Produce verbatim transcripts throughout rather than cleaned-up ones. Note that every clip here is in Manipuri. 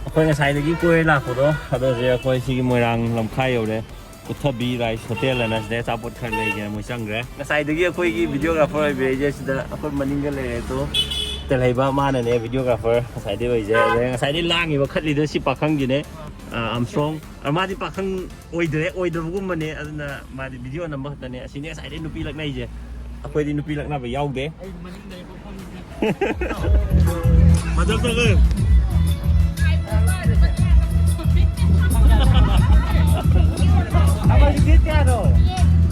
ꯑꯩꯈꯣꯏ ꯉꯁꯥꯏꯗꯒꯤ ꯀꯣꯏꯔ ꯂꯥꯛꯄꯗꯣ, ꯑꯗꯣ ꯍꯧꯖꯤꯛ ꯑꯩꯈꯣꯏ ꯁꯤꯒꯤ ꯃꯣꯏꯔꯥꯡ ꯂꯝꯈꯥꯏ ꯌꯧꯔꯦ꯫ ꯎꯠꯊꯕꯤ ꯔꯥꯏꯁ ꯍꯣꯇꯦꯜ ꯑꯅ ꯁꯤꯗ ꯑꯆꯥꯄꯣꯠ ꯈꯔ ꯂꯩꯒꯦꯅ ꯃꯣꯏ ꯆꯪꯈ꯭ꯔꯦ꯫ ꯉꯁꯥꯏꯗꯒꯤ ꯑꯩꯈꯣꯏꯒꯤ ꯚꯤꯗꯤꯑꯣꯒ꯭ꯔꯥꯐꯔ ꯑꯣꯏꯕꯤꯔꯛꯏꯁꯦ ꯁꯤꯗ ꯑꯩꯈꯣꯏ ꯃꯅꯤꯡꯗ ꯂꯩꯔꯦ꯫ ꯑꯗꯣ ꯁꯤꯗ ꯂꯩꯕ ꯃꯥꯅꯅꯦ ꯚꯤꯗꯤꯑꯣꯒ꯭ꯔꯥꯐꯔ ꯉꯁꯥꯏꯗꯩ ꯑꯣꯏꯁꯦ꯫ ꯑꯗꯩ ꯉꯁꯥꯏꯗꯩ ꯂꯥꯡꯉꯤꯕ ꯈꯠꯂꯤꯗꯣ ꯁꯤ ꯄꯥꯈꯪꯒꯤꯅꯦ, ꯑ, ꯑꯥꯝꯁ꯭ꯇ꯭ꯔꯣꯡ꯫ ꯑ, ꯃꯥꯗꯤ ꯄꯥꯈꯪ ꯑꯣꯏꯗ꯭ꯔꯦ, ꯑꯣꯏꯗ꯭ꯔꯕꯒꯨꯝꯕꯅꯦ꯫ ꯑꯗꯨꯅ ꯃꯥꯗꯤ ꯚꯤꯗꯤꯑꯣ ꯅꯝꯕ ꯈꯛꯇꯅꯦ꯫ ꯑꯁꯤꯅꯦ ꯉꯁꯥꯏꯗꯩ ꯅꯨꯄꯤ ꯂꯛꯅꯩꯁꯦ꯫ ꯑꯩꯈꯣꯏꯗꯤ ꯅꯨꯄꯤ ꯂꯛꯅꯕ ꯌꯥꯎꯗꯦ꯫ ꯃꯊꯛꯇꯒ꯫ ꯑꯃꯁꯨ ꯗꯦꯠ ꯀꯌꯥꯅꯣ?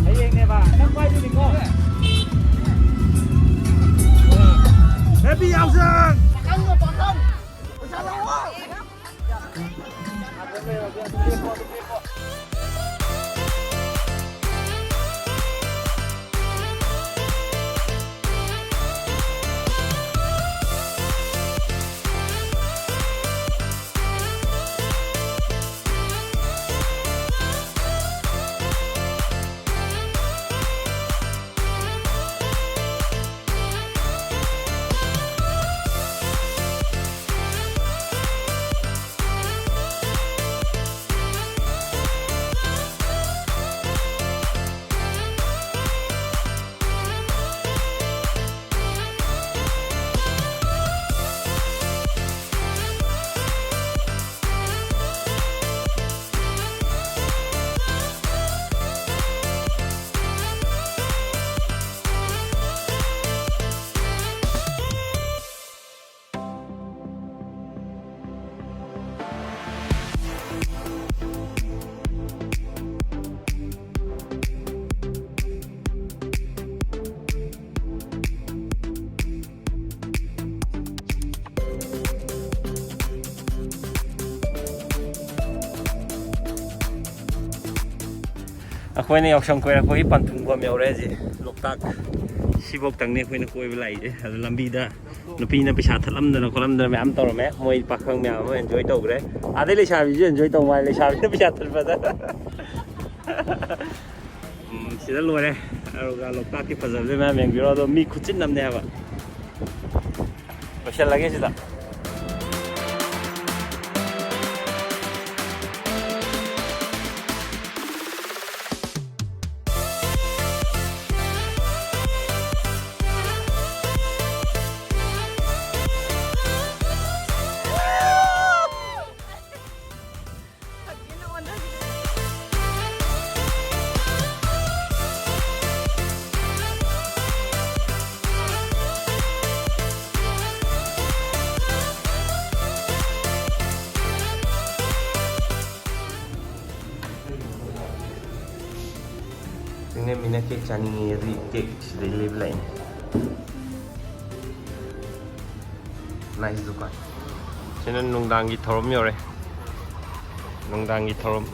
ꯍꯌꯦꯡꯅꯦꯕ꯫ ꯅꯪ ꯄꯥꯏꯗꯣꯏꯅꯤꯀꯣ? Happy ꯌꯥꯎꯁꯪ! ꯑꯩꯈꯣꯏꯅ ꯌꯥꯎꯁꯪ ꯀꯣꯏꯔꯛꯄꯒꯤ ꯄꯟꯊꯨꯡꯐꯝ ꯌꯧꯔꯦ ꯍꯧꯖꯤꯛ, ꯂꯣꯛꯇꯥꯛ꯫ ꯁꯤꯐꯧꯇꯪꯅꯤ ꯑꯩꯈꯣꯏꯅ ꯀꯣꯏꯕ ꯂꯥꯛꯏꯁꯦ꯫ ꯑꯗꯣ ꯂꯝꯕꯤꯗ ꯅꯨꯄꯤꯅ ꯄꯩꯁꯥ ꯊꯠꯂꯝꯗꯅ ꯈꯣꯠꯂꯝꯗꯅ ꯃꯌꯥꯝ ꯇꯧꯔꯝꯃꯦ꯫ ꯃꯣꯏ ꯄꯥꯈꯪ ꯃꯌꯥꯝ ꯑꯃ ꯑꯦꯟꯖꯣꯏ ꯇꯧꯈ꯭ꯔꯦ꯫ ꯑꯥꯗꯩ ꯂꯩꯁꯥꯕꯤꯁꯨ ꯑꯦꯟꯖꯣꯏ ꯇꯧ ꯃꯥꯜꯂꯦ, ꯂꯩꯁꯥꯕꯤꯅ ꯄꯩꯁꯥ ꯊꯠꯄꯗ꯫ ꯎꯝ, ꯁꯤꯗ ꯂꯣꯏꯔꯦ꯫ ꯑꯗꯨꯒ ꯂꯣꯛꯇꯥꯛꯀꯤ ꯐꯖꯕꯁꯦ ꯃꯌꯥꯝ ꯌꯦꯡꯕꯤꯔꯣ꯫ ꯑꯗꯣ ꯃꯤ ꯈꯨꯆꯤꯟ ꯑꯃꯅꯦ ꯍꯥꯏꯕ꯫ ꯂꯣꯏꯁꯤꯜꯂꯒꯦ ꯁꯤꯗ꯫ ꯆꯤꯡꯂꯦꯝꯕꯤꯅ ꯀꯦꯛ ꯆꯥꯅꯤꯡꯉꯦ ꯑꯗꯨꯒꯤ ꯀꯦꯛ ꯁꯤꯗꯩ ꯂꯩꯕ ꯂꯥꯛꯏꯅꯦ꯫ ꯅꯥꯏꯁ ꯗꯨꯀꯥꯟ꯫ ꯁꯤꯅ ꯅꯨꯡꯗꯥꯡꯒꯤ ꯊꯧꯔꯝ ꯌꯧꯔꯦ꯫ ꯅꯨꯡꯗꯥꯡꯒꯤ ꯊꯧꯔꯝ꯫